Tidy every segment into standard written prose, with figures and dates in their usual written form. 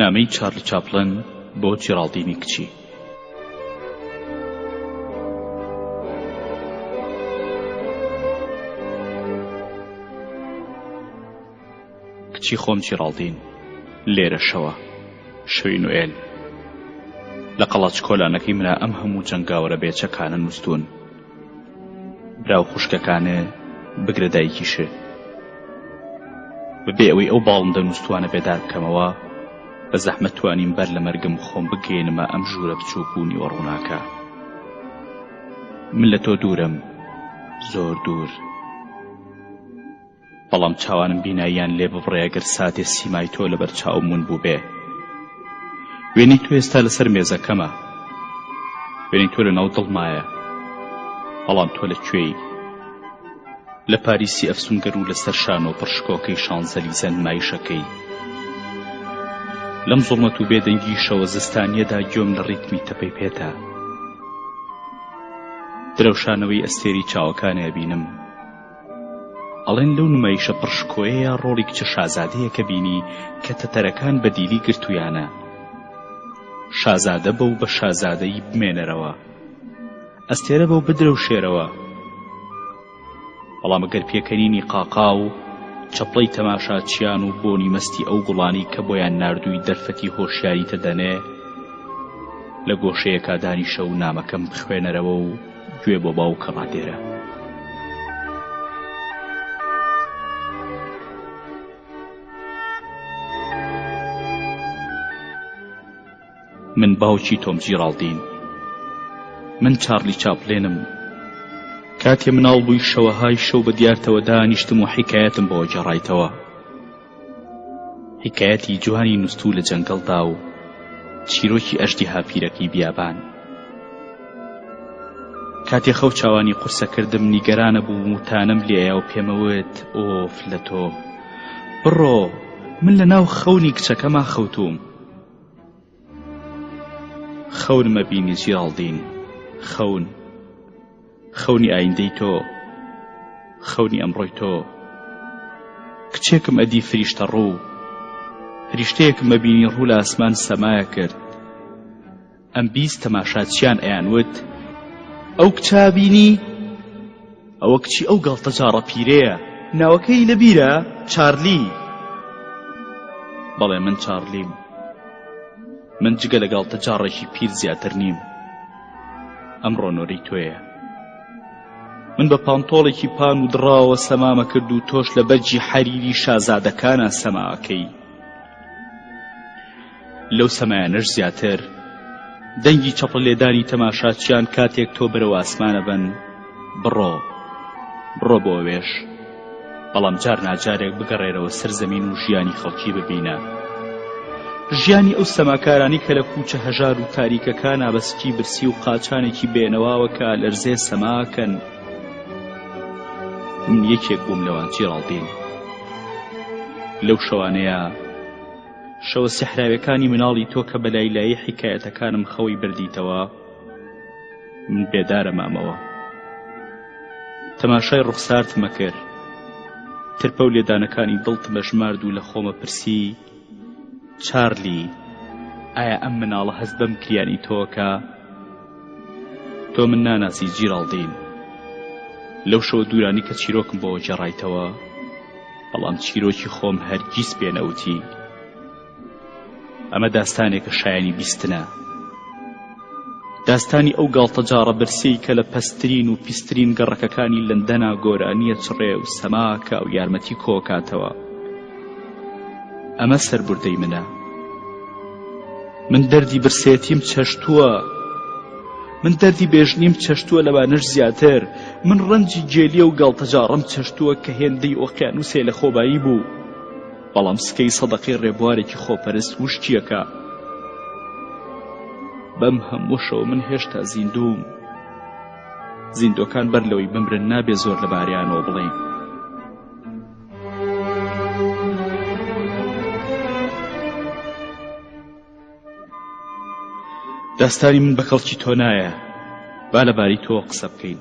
نامەی چارلی چاپلن بۆ جیراڵدینی کچی. کچی خۆم جیراڵدین لێرە شەوە شەوی نوئێل لە قەڵاچکۆلانەکەی منا ئەم هەموو جەنگاوەرە بێچەکانە نووستوون برا و خوشکەکانێ بگرە دایکیشێ بەبێ ئەوەی ئەو باڵندە نووستوانە بێدار بکەمەوە بە زەحمەت توانیم بەر لە مەرگم خۆم بگەیەنمە ئەم ژوورە بچووک و نیوە ڕووناکە من لە تۆ دوورم زۆر دوور بەڵام چاوانم بیناییان لێ ببڕێ گەر ساتێ سیمای تۆ لەبەر چاوم ون بووبێ. وێنەی تۆ ئێستا لەسەر مێزەکەمە. وێنەی تۆ لەناو دڵمایە. بەڵام تۆ لە کوێی؟ لە پاریسی ئەفسونگەر و لەسەر شانۆ پڕ شکۆکەی شانزەلیزە نمایشەکەی. لەم زوڵمەت و بێدەنگی شەوە زستانییەدا گوێم لە ڕیتمی تەپەی پێتە. درەوشانەوەی ئەستێری چاوەکانێ ئەبینم. ئەڵێن لەو نمایشە پڕ شکۆیەیا ڕۆڵی کچە شازادەیەکە بینی کە تەتەرەکان بە دیلی گرتوویانە. شازادە بە و بە شازادەیی بمێنەرەوە. ئەستێرە بە و بدرەوشێرەوە. بەڵام گەر پێکەنینی قاقا و چەپڵەی تەماشاچیان و بۆنی مەستی ئەو گوڵانەی کە بۆیان ناردووی دەرفەتی هۆشیاریتە دەنێ، لە گۆشەیەکا دانیشە و نامەکەم بخوێنەرەوە و گوێ بۆ باوکە ڕادێرە. من باوکی تۆم جیراڵدین. من چارلی چاپلێنم. کاتێ مناڵ بووی شەوەهای شەو بە دیارتەوە دانیشتم و حیکایەتم بۆ گێڕایتەوە. حیکایەتی جوانی نوستوو لە جەنگەڵدا و چیرۆکی ئەژدیها پیرەکەی بیابان. کاتێ خەو چاوانی قورسە کردم نیگەرانە بووم و تانەم لێیا و پێمەوت ئۆف لە تۆ. بڕۆ من لە ناو خەونی کچەکەما خەوتووم. خەونمە بینی جیراڵدین خەون. خەونی ئایندەی تۆ خەونی ئەمڕۆی تۆ کچێکم ئەدی فریشتە ڕوو فریشتەیەکم ئەبینی ڕوو لە ئاسمان سەمایە کرد ئەم 20 تەماشاچیان ئەیان وت ئەو کچە بینی ئەوە کچی ئەو گاڵتەجاڕە پیرەیە ناوەکەی لەبیرە چارلی بەڵێ من چارلیم من جگە لە گاڵتەجاڕێکی پیر زیاتر نیم ئەمڕۆ نۆرەی تۆیە من بە پانتۆڵێکی پان و دڕاوە سەمامە کرد و تۆش لە بەرگی حەریری شازادەکانە سەماکەی لەو سەمایانەش زیاتر دەنگی چەپڵ لێدانی تەماشاچیان کاتێک تۆ بەرەو ئاسمانە بن بڕۆ بڕۆ بۆ ئەوێش بەڵام جار ناجارێک بگەڕێرەوە سەر زەمین و ژیانی خەڵکی ببینە. ژیانی ئەو سەماکارانەی کە لە کوچە هەژار و تاریکەکانا بە سکی برسی و قاچانێکی بێنەواوە کە لەرزێ سەماکەن. من یەکێک بووم لەوان جیراڵدین. لەو شەوانەیا شەوە سیحراویەکانی مناڵی تۆ کە بە لایلایی حیکایەتەکانم خەوی بردیتەوە، من بێدارە مامەوە. تەماشای ڕوخسارتمە کرد. ترپە و لێدانەکانی دڵتمە ژمارد و لە خۆمە پرسی، چارلی، ئایا ئەم مناڵە هەست بەم گریانی تۆکە؟ تۆ من ناناسی جیراڵدین. لەو شەوە دوورانی کە چیرۆکم بۆ گێڕایتەوە، بەڵام چیرۆکی خۆم هەرگیز پێ نەوتی. ئەمە داستانێکە شایەنی بیستنە. داستانی ئەو گاڵتەجاڕە برسیەی کە لە پەستترین و پیسترین گەڕەکەکانی لەندەنا گۆرانییە چڕێ و سەماکا و یارمەتی کۆکاتەوە. ئەمە سەربوردەی منە. من دەردی برسێتیم چەشتووە. من دەردی بێژنیم چەشتووە لەوانەش زیاتر. من ڕەنجی گێلیە و گاڵتەجاڕەم چەشتووە کە هێندەی ئۆقیانوسێ لە خۆبایی بوو. بەڵام سکەی سەدەقەی ڕێبوارێکی خۆپەرست وشکیەکە. بەم هەمووشەوە من هێشتا زیندووم. زیندۆکان بەر لەوەی بمرن نابێ زۆر لەبارەیانەوە بڵێین. داستانی من بە کەڵکی تۆ نایە با لەبارەی تۆ قسە بکەین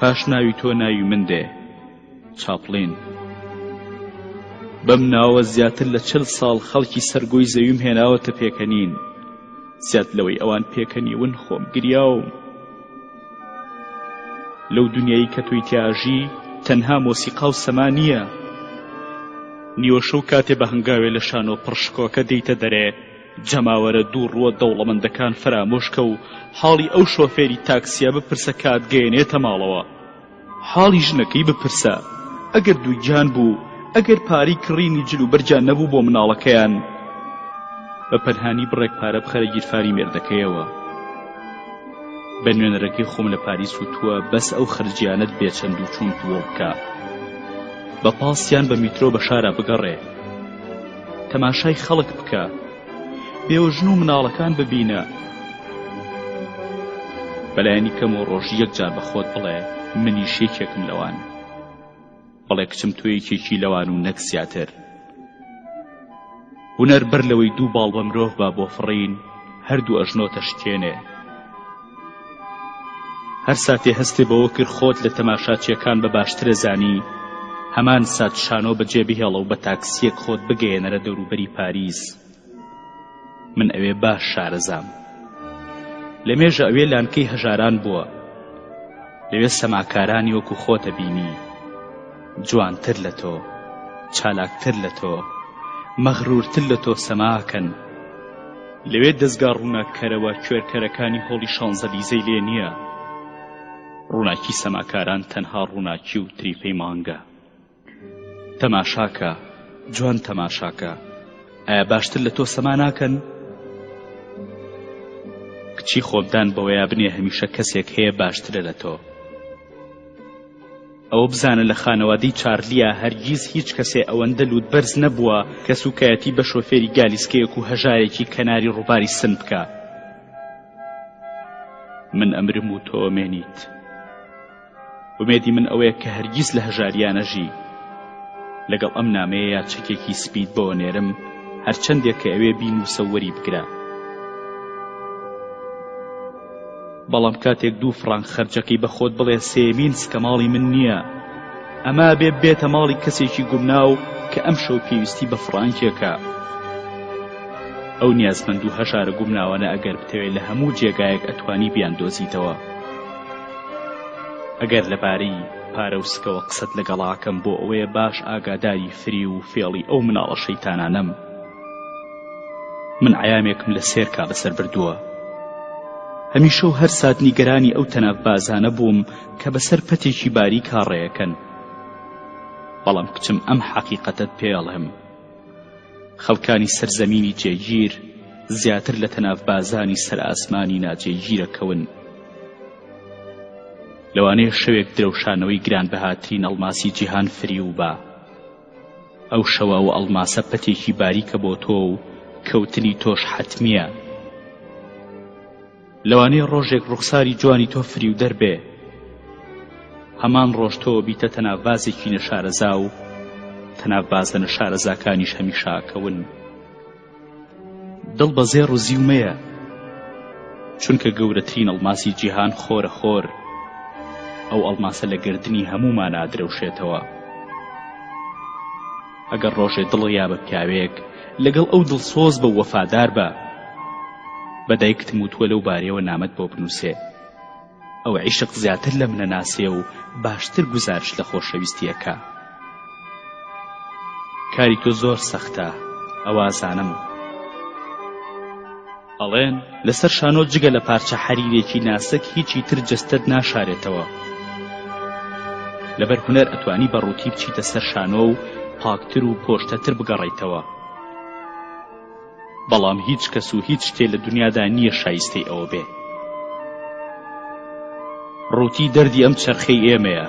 پاش ناوی تۆ ناوی من دێ چاپلین. بەم ناوە زیاتر لە چل ساڵ خەڵکی سەر گۆی زەویم هێناوەتە پێکەنین. زیاد لەوەی ئەوان پێکەنیون خۆم گریاوم. لەو دنیای کە تۆی تیا ئەژی تەنها مۆسیقا و سەما نییە. نیوەشەو کاتێ بە هەنگاوێ لە شانۆ پڕ شکۆکە دێیتە دەرێ، جەماوەرە دوو ڕووە دەوڵەمەندەکان فەرامۆش کە و حاڵی ئەو شۆفێری تاکسیە بپرسە کە ئەتگەیەنێتە ماڵەوە. حاڵی ژنەکەی بپرسە ئەگەر دووگیان بوو، ئەگەر پارەی کڕینی جل و بەرگیان نەبوو بۆ مناڵەکەیان. بە پەنهانی بڕێک پارە بخەرە گیرفانی مێردەکەیەوە. بە نوێنەرەکەی خۆم لە پاریس وتووە بەس ئەو خەرجیانەت بێ چەند و چوون قبوڵ بکا. بە پاس یان بە میترۆ بە شارا بگەڕێ. تەماشای خەڵک بکە. بێوەژن و مناڵەکان ببینە. بەلایەنی کەمەوە ڕۆژی یەک جار بە خۆت بڵێ منیش یەکێکم لەوان. بەڵێ کچم تۆ یەکێکی لەوان و نەک زیاتر. هونەر بەر لەوەی دوو باڵ بە مرۆڤ با بۆ فڕین هەردوو ئەژنۆ تەشکێنێ. هەر ساتێ هەستێ بەوە کرد خۆت لە تەماشاچیەکان بە باشترە زانی، هەمان سات شانۆ بەجێ بهێڵە و بە تاکسیەک خۆت بگەیەنەرە دەوروبەری پاریس. من ئەوێ باش شارەزام. لە مێژە ئەوێ لانکەی هەژاران بووە. لەوێ سەماکارانی وەکو خۆتە بینی. جوانتر لە تۆ، چالاکتر لە تۆ، مەغرورتر لە تۆ سەماکەن. لەوێ دەزگا ڕووناککەرەوە کوێرکەرەکانی هۆڵی شانزەلیزەی لێ نییە. ڕووناکی سەماکاران تەنها ڕووناکی و تریفەی مانگە. تەماشاکە، جوان تەماشاکە، ئایا باشتر لە تۆ سەما ناکەن؟ کچی خۆم دان بەوەیا بنێ هەمیشە کەسێک هەیە باشترە لە تۆ. ئەوە بزانە لە خانەوادەی چارلییا هەرگیز هیچ کەسێ ئەوەندە لووتبەرز نەبووە کە سووکایەتی بە شۆفێری گالیسکەیەک و هەژارێکی کەناری ڕووباری سن بکا. من ئەمرم و تۆ ئەمێنیت. ئومێدی من ئەوەیە کە هەرگیز لە هەژاریا نەژی. لەگەڵ ئەم نامەیەیا چەکێکی سپیت بۆ ئەنێرم هەرچەندێک کە ئەوێ بینووسە و وەری بگرە. بەڵام کاتێک دوو فڕانک خەرجەکەی بە خۆت بڵێ سێیەمین سکە ماڵی من نییە. ئەمە ئەبێ بێتە ماڵی کەسێکی گومناو کە ئەمشەو پێویستی بە فڕانکێکە. ئەو نیازمەند و هەژارە گومناوانە ئەگەر بتەوێ لە هەموو جێگایەک ئەتوانی بیاندۆزیتەوە. ئەگەر لەبارەی پارە و سکەوە قسەت لەگەڵاکەم بۆ ئەوەیە باش ئاگاداری فریو و فێڵی ئەو مناڵە شەیتانانەم. من عەیامێکم لە سێرکا بەسەر بردووە. هەمیشە و هەر سات نیگەرانی ئەو تەنافبازانە بووم کە بەسەر پەتێکی باریکا ڕێیەکەن. بەڵام کچم ئەم حەقیقەتەت پێ ئەڵێم. خەڵکانی سەر زەمینی جێگیر زیاتر لە تەنافبازانی سەر ئاسمانی ناجێگیرەکەون. لەوانەیە شەوێک درەوشانەوەی گرانبەهاترین ئەڵماسی جیهان فریو با. ئەو شەوە ئەو ئەڵماسە پەتێکی باریکە بۆ تۆ و کەوتنی تۆش حەتمییە. لەوانەیە ڕۆژێک ڕوخساری جوانی تۆ فریودەر بێ. هەمان ڕۆژ تۆ بیتە تەنافبازێکی نەشارەزا و تەنافبازە نەشارەزاکانیش هەمیشە ئەکەون. دڵ بە زێڕ و زیو مەیە، چونکە گەورەترین ئەڵماسی جیهان خۆرە خۆر، ئەو ئەڵماسە لە گەردنی هەموومانا ئەدرەوشێتەوە. ئەگەر ڕۆژێ دڵیا بە پیاوێک، لەگەڵ ئەو دڵسۆز بە و وەفادار بە. بە دایکتم وتووە لەو بارەیەوە نامەت بۆ بنووسێ. ئەو عیشق زیاتر لە منە ناسێ و باشتر گوزارشت لە خۆشەویستی ئەکا. کاری تۆ زۆر سەختە ئەوە ئەزانم. ئەڵێن لەسەر شانۆ جگە لە پارچە حەریرێکی ناسک هیچی تر جەستەت ناشارێتەوە. لەبەر هونەر ئەتوانی بە ڕووتی بچیتە سەر شانۆ و پاکتر و پۆشتەتر بگەڕێیتەوە. بەڵام هیچ کەس و هیچ شتێ لە دنیادا نییە شایستەی ئەوە بێ. ڕووتی دەردی ئەم چەرخەی ئێمەیە.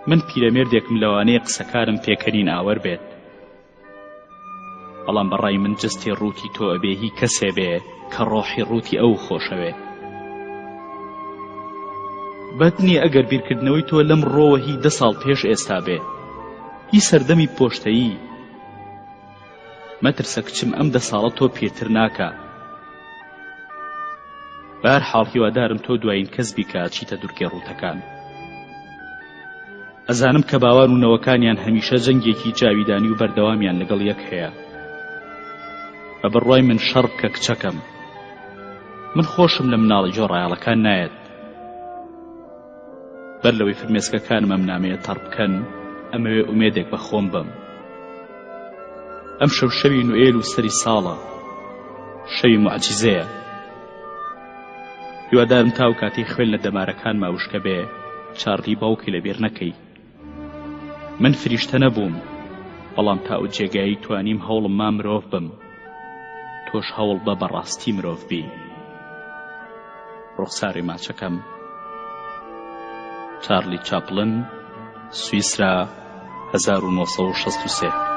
من پیرەمێردێکم لەوانەیە قسەکانم پێکەنین ئاوەر بێت. بەڵام بە ڕای من جەستەی ڕووتی تۆ ئەبێ هی کەسێ بێ کە ڕۆحی ڕووتی ئەو خۆشەوێ. بەد نییە ئەگەر بیرکردنەوەی تۆ لەم ڕۆوە هی دە ساڵ پێش ئێستا بێ. هی سەردەمی پۆشتەیی. مەترسە کچم ئەم دە ساڵە تۆ پیرتر ناکا. بەهەرحاڵ هیوادارم تۆ دوایین کەس بی کە ئەچیتە دورگەی ڕووتەکان. ئەزانم کە باوان و نەوەکانیان هەمیشە جەنگێکی جاویدانی و بەردەوامیان لەگەڵ یەک هەیە. بە بڕوای من شەڕ بکە کچەکەم. من خۆشم لە مناڵی گۆڕایەڵەکان نایەت. بەر لەوەی فرمێسکەکانم ئەم نامەیە تەڕ بکەن، ئەمەوێ ئومێدێک بە خۆم بەم. ئەمشەو شەوی نوئێل و سەری ساڵە. شەوی موعجیزەیە. هیوادارم تا ئەو کاتەی خوێن لە دەمارەکانما وشکە بێ چارلی باوکی لەبیر نەکەی. من فریشتە نەبووم، بەڵام تا ئەو جێگایەی توانیم هەوڵم ما مرۆڤ بم. تۆش هەوڵ بە بەڕاستی مرۆڤ بی. ڕوخساری ماچەکەم. چارلی چاپڵن، سویسرا، 1963.